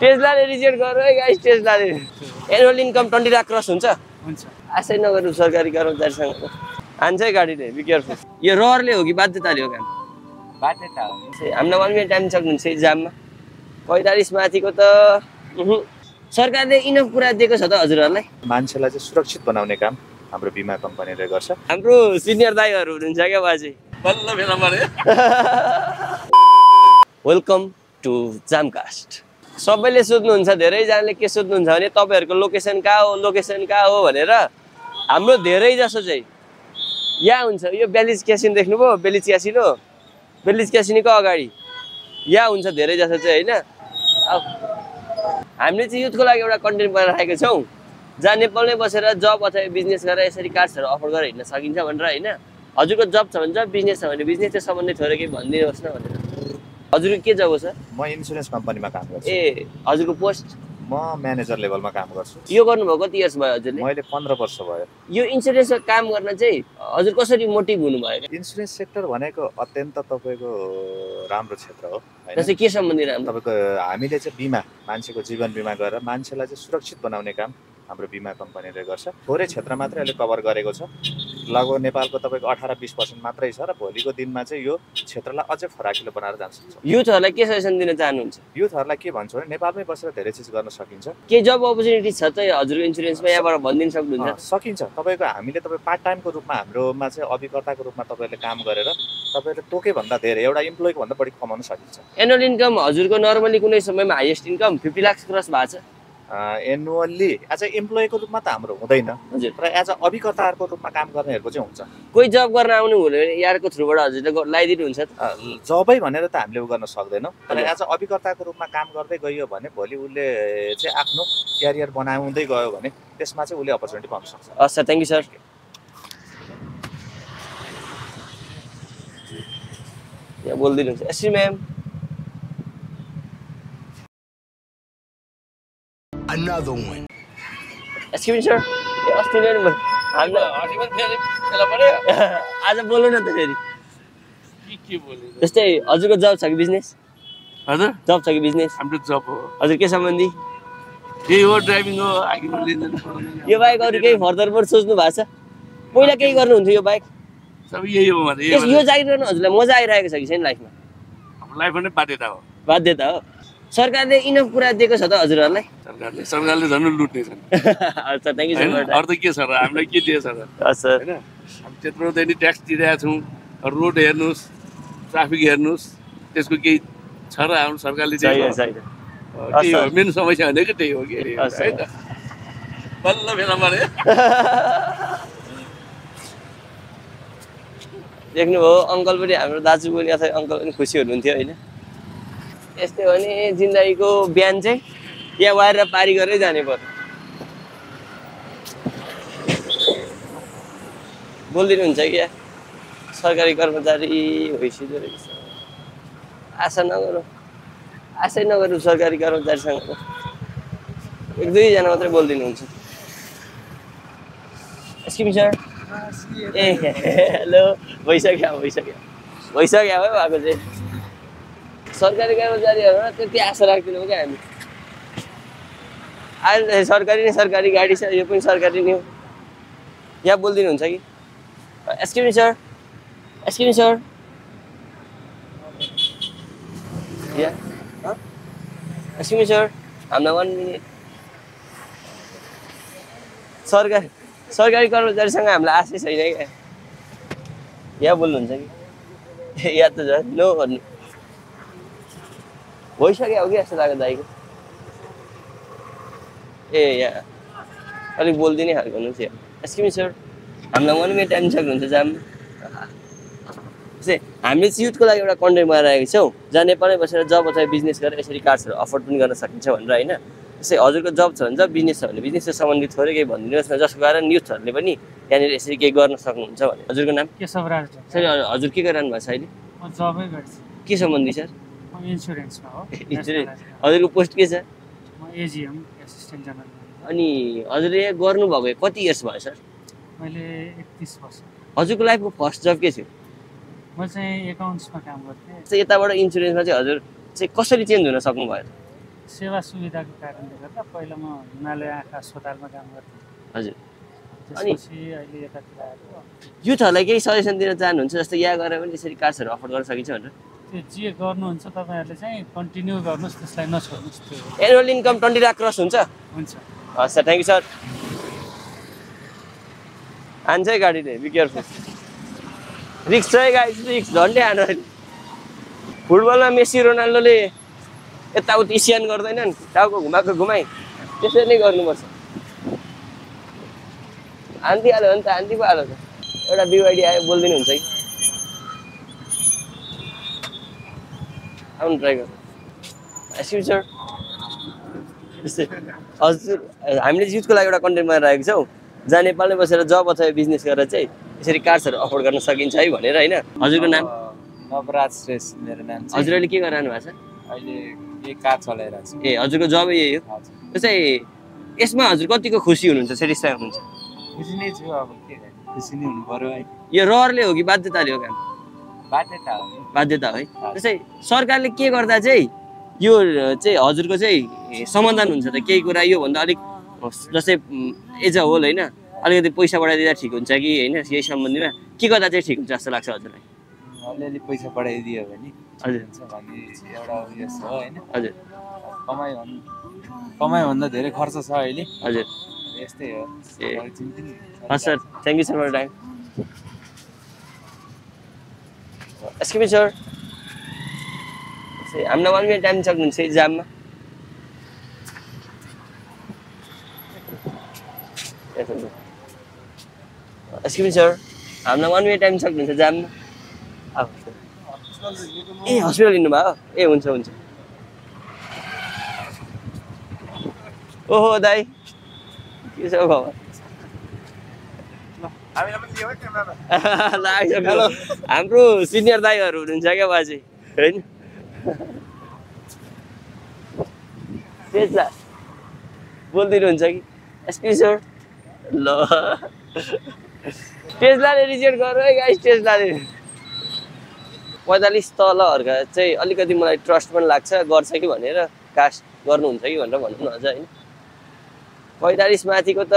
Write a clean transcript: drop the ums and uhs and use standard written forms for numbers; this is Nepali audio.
टेस्लाले रिजेक्ट गर्यो है गाइस टेस्लाले एनुअल इन्कम 20 लाख क्रस हुन्छ आशै नगर्नु सरकारी कर्मचारीसँग हान्छ है गाडीले बी केयरफुल यो रहरले हो कि बाध्यताले हो काम बाध्यता हो हामीलाई 1 मिनेट टाइम सक्नुहुन्छ एक्जाममा 45 माथिको त सरकारले इनफ कुरा दिएको छ त हजुरहरूलाई मान्छेलाई चाहिँ सुरक्षित बनाउने काम हाम्रो बिमा कम्पनीले गर्छ हाम्रो सिनियर दाइहरू हुनुहुन्छ क्या बाजे बल्ल फेला परे वेलकम टु जामकास्ट सबैले सोध्नुहुन्छ धेरैजनाले के सोध्नुहुन्छ भने तपाईहरुको लोकेसन कहाँ हो भनेर हाम्रो धेरै जसो चाहिँ यहाँ हुन्छ यो बेलिज क्यासिनो देख्नुभयो बेलिज क्यासिनोको अगाडि यहाँ हुन्छ धेरै जसो चाहिँ हैन हामीले चाहिँ युथको लागि एउटा कन्टेन्ट बनाइराखेका छौं जहाँ नेपालमै बसेर जब अथवा बिजनेस गरेर यसरी कार्ड्सहरु अफर गरेर हिड्न सकिन्छ भनेर हैन हजुरको जब छ भने जब बिजनेस छ भने बिजनेसले सम्बन्धित थोरै के भनिदिनुहोस् न भनेर हजुरको के जब हो सर म इन्स्योरेन्स कम्पनीमा काम गर्छु ए हजुरको पोस्ट म म्यानेजर लेभलमा काम गर्छु यो गर्नुभयो कति इयर्स भयो हजुरले मैले 15 वर्ष भयो यो इन्स्योरेन्समा काम गर्न चाहिँ हजुर कसरी मोटिभ हुनु भयो इन्स्योरेन्स सेक्टर भनेको अत्यन्त तपाईको राम्रो क्षेत्र हो हैन त्यसै के सम्बन्धी राम्रो तपाईको हामीले चाहिँ बिमा मान्छेको जीवन बिमा गरेर मान्छेलाई चाहिँ सुरक्षित बनाउने काम हाम्रो बिमा कम्पनीले गर्छ थोरै क्षेत्र मात्रै अहिले कभर गरेको छ लगभग नेपालको तपाईको 18-20% मात्रै छ र भोलिको दिनमा चाहिँ यो क्षेत्रलाई अझै फराकिलो बनाएर जान सक्छ युथहरुलाई के सजेसन दिन चाहनुहुन्छ युथहरुलाई के भन्छु भने नेपालमै बसेर धेरै चीज गर्न सकिन्छ के जब अपर्च्युनिटी छ त हजुरको इन्स्योरेन्समा यहाँबाट भनिदिन सक्नुहुन्छ सकिन्छ तपाईको हामीले तपाई पार्ट टाइमको रूपमा हाम्रोमा चाहिँ अभिकर्ताको रूपमा तपाईले काम गरेर तपाईले तोके भन्दा धेरै एउटा इम्प्लोइको भन्दा बढी कमाउन सकिन्छ एनुअल इन्कम हजुरको नर्मली कुनै समयमा हाईएस्ट इन्कम 50 लाख क्रस भएको छ एनुअली एज अ इम्प्लोइको रूपमा त हाम्रो हुँदैन तर एज अ अभिकर्ताको रूपमा काम गर्नेहरुको चाहिँ हुन्छ कोही जब गर्न आउनु हुने यारको थ्रुबाट हजुरले लगाइदिनु हुन्छ जबै भनेर त हामीले उ गर्न सक्दैनौ तर एज अ अभिकर्ताको रूपमा काम गर्दै गयो भने भोलि उले चाहिँ आफ्नो क्यारियर बनाउँदै गयो भने त्यसमा चाहिँ उले अपर्च्युनिटी पाउन सक्छ हस् सर थ्यांक यू सर यहाँ बोल्दिनु हुन्छ SC ma'am Another one. Excuse me, sir. अस्ति नै आज बोल्नु न त फेरि के बोल्नु जस्तै हजुरको जब छ कि बिजनेस हजुर जब छ कि बिजनेस हाम्रो जब हो हजुर के सम्बन्धी यही हो ड्राइभिङ हो आइकिन लिँदैन यो बाइक अरु केही फर्दर पनि सोच्नु भएको छ पहिला केही गर्नुहुन्थ्यो यो बाइक सब यही हो भने यो चाहिँ गर्न हजुरलाई मजा आइरहेको छ कि छैन लाइफमा हाम्रो लाइफमा नै बाध्यता हो सरकारले इनफ कुरा दिएको छ त हजुरहरूलाई सरकारले झन् लुट्ने छन् अच्छा थ्यांक यू सो मच अरु त के छ र हामीलाई के दिए छ र सर हैन हामी त्यत्रो दैनिक ट्याक्स दिइरहेका छौं रोड हेर्नुस् ट्राफिक हेर्नुस् त्यसको केही छ र हाम्रो सरकारले दिएको त्यही हो मेन समस्या भनेको त्यही हो के हैन बल्ल फेला परे देख्नुभयो अङ्कल पनि हाम्रो दाजु पनि अथवा अङ्कल पनि खुसी हुनुहुन्थ्यो हैन यस्तै हो नि जिन्दगीको बिहान चाहिँ यहाँ वाएर पारी गरेर जाने पर्यो बोल्दिनु हुन्छ कि सरकारी कर्मचारी भइसक्यो रहेछ आशै नगरौँ सरकारी कर्मचारीसँग एक दुईजना मात्रै बोल्दिनु हुन्छ एक्सक्युज सर ए हेलो भइसक्यो है भएको चाहिँ सरकारी कर्मचारीहरुमा त्यति आशा राख्दैनौँ क्या हामी अहिले सरकारी गाडी छ यो पनि सरकारी नै हो यहाँ बोल्दिनु हुन्छ कि एक्सक्युज सर या एक्सक्युज सर हामीलाई 1 मिनेट सरकारी कर्मचारीसँग हामीलाई आशै छैन क्या यहाँ बोल्नुहुन्छ कि या त झन् नो भन्नु भइसक्यो हो कि जस्तो लाग्यो दाइको ए यहाँ अलिक बोल्दिनै खालको हुनुहुन्छ यहाँ एक्सक्युज सर हामीलाई 1 मिनेट टाइम सक्नुहुन्छ जाम हामीले चाहिँ युथको लागि एउटा कन्टेन्ट बनाइरहेको छौँ जहाँ नेपालमै बसेर जब अथवा बिजनेस गरेर यसरी कार्ड्सहरु अफोर्ड पनि गर्न सकिन्छ भनेर हैन त्यसै हजुरको जब छ भने जब बिजनेस छ भने बिजनेससँग सम्बन्धित थोरै केही भनिदिनुहोस् न जसको कारण युथहरुले पनि यहाँनिर यसरी केही गर्न सक्नुहुन्छ भने हजुरको नाम केशवराज सर हजुर के गरिरहनु भएको छ अहिले म जबै गर्छु के सम्बन्धी सर म इन्स्योरेन्समा हो हजुरको पोस्ट के छ म एजीएम एसिस्टेन्ट जनरल अनि हजुरले गर्नु भएको कति इयर्स भयो सर मैले 31 वर्ष हजुरको लाइफको फर्स्ट जब के थियो म चाहिँ एकाउन्ट्समा काम गर्थेँ यताबाट इन्स्योरेन्समा चाहिँ हजुर चाहिँ कसरी चेन्ज हुन सक्नु भयो सेवा सुविधाको कारणले गर्दा पहिला म हिमालय आँखा अस्पतालमा काम गर्थेँ। हजुर। अनि त्यसपछि अहिले यतातिर आएको। युथहरूलाई केही सजेसन दिन चाहनुहुन्छ जस्तो यहाँ गएर पनि त्यसरी कार्सहरू अफोर्ड गर्न सकिन्छ भनेर? त्यो जे गर्नुहुन्छ तपाईँहरूले चाहिँ कन्टिन्यू गर्नुहोस्, त्यसलाई नछोड्नुहोस्। त्यो एनुअल इन्कम 20 लाख क्रस हुन्छ? हुन्छ। हस् सर, थ्याङ्क यू सर। हान्छ है गाडीले, बी केयरफुल। रिक्स छ है गाइस, रिक्स झन्डै हानु अहिले। फुटबलमा मेसी रोनाल्डोले यताउति इसियान गर्दैनन्, टाउको घुमाएको घुमाइ, त्यसरी नै गर्नुपर्छ। हान्दिहाल्यो भने त हान्दी पो हाल्यो त। एउटा बिवाइडी आयो, बोलिदिनु हुन्छ कि? आउनु ट्राई गर। Excuse sir. हजुर, हामीले युथको लागि एउटा कन्टेन्ट बनाइरहेको छौँ, जहाँ नेपालमै बसेर जब अथवा बिजनेस गरेर चाहिँ यसरी कार्सहरू अफोर्ड गर्न सकिन्छ है भनेर होइन। हजुरको नाम? नवराज श्रेष्ठ मेरो नाम चाहिँ। हजुर अहिले के गरिरहनु भएको छ? अहिले यही कार चलाइरहेको छु। ए हजुरको जब यही हो? त्यो चाहिँ यसमा हजुर कतिको खुसी हुनुहुन्छ, सेटिस्फाई हुनुहुन्छ? खुसी नै छु, अब के गर्ने, खुसी नै हुनु पर्यो है। यो रहरले हो कि बाध्यताले हो काम? बाध्यता हो नि। बाध्यता हो है। त्यसै सरकारले के गर्दा चाहिँ यो चाहिँ हजुरको चाहिँ समाधान हुन्छ त? केही कुरा योभन्दा अलिक जस्तै एज अ होल होइन, अलिकति पैसा बढाइदिँदा ठिक हुन्छ कि होइन, यही सम्बन्धीमा के गर्दा चाहिँ ठिक हुन्छ जस्तो लाग्छ हजुरलाई? अलिअलि पैसा बढाइदियो भने हजुर हुन्छ भन्ने एउटा उयो छ होइन। हजुर। कमाइभन्दा धेरै खर्च छ अहिले। हजुर यस्तै हो। हस् sir, thank you sir for time. Excuse me sir, हामीलाई 1 मिनट टाइम सक्नुहुन्छ इक्जाममा? एक्सक्युज मी सर, हामीलाई 1 मिनट टाइम सक्नुहुन्छ जाममा? ए हस्पिटल हिँड्नुभयो? ए हुन्छ हुन्छ। ओहो दाइ, के छ खबर? हाम्रो सिनियर दाइहरू हुनुहुन्छ क्या बाजे होइन? त्यसलाई बोलिदिनुहुन्छ कि? Excuse sir. ल टेस्लाले रिजेक्ट गर्नु है गाइस, टेस्लाले। 45 तलहरूका चाहिँ अलिकति मलाई ट्रस्ट पनि लाग्छ, गर्छ कि भनेर, कास्ट गर्नुहुन्छ कि भनेर भन्नु न अझ होइन। 45 माथिको त